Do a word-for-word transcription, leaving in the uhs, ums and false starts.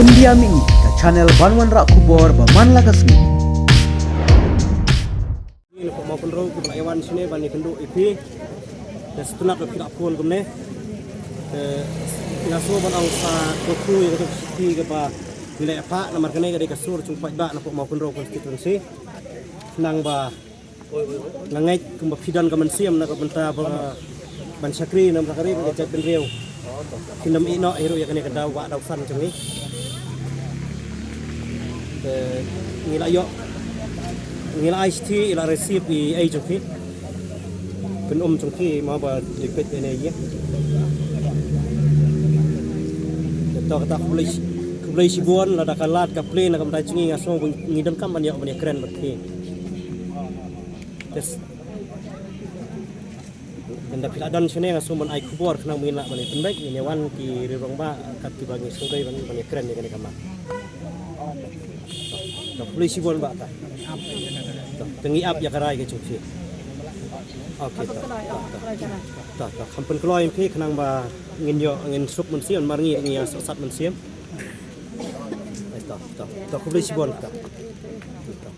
India Mihni, ka channel ban wanrah khubor ba man la ka sngi. Ngi na pok Mawkynrew kiba la ïawan shane ban ïakynduh ïa phi. Te sngewtynnat ba phi la phone kumne. Te nga sngew ban ong sa kyrkhu ïa ka shithi kaba ngi la ïa phah namar kane ka dei ka sur jong u paidbah na pok Mawkynrew constituency. Khnang ba nga ngeit kumba phi don ka mynsiem na ka bynta ba ban shakri na ka ri bad ka jaitbynriew. Phin ym ïeh noh hi ruh ïa kane ka daw wah daw san jong ngi. Te ngi la ïoh, ngi la ai shithi, ngi la receive ïa ei jong phi. Pynum jong phi ma ba dei peit ïa ne ïa. Te to kata khublei shi-, khublei shibun, lada ka lad ka plie na ka bynta jong ngi, nga sngew ngi donkam ban ïoh ban ïakren bad phi. Te s-, ynda phi la don shane nga sngew ban ai khubor khnang ba ngin lah ban ïa pynbeit, ngin ïa wan ki riew rangbah kat kiba ngi sngewdei ban, ban ïakren ïa kane ka mat. To, khublei shibun bah ta. To, te ngi ap ïa ka rai ka jong phi. Okay, to, to, to. To, to, kham pynkloi phi khnang ba ngin ïoh, ngin suk mynsiem, mar ngi, ngi ïa sat mynsiem. To, to, to, khublei shibun, to. To.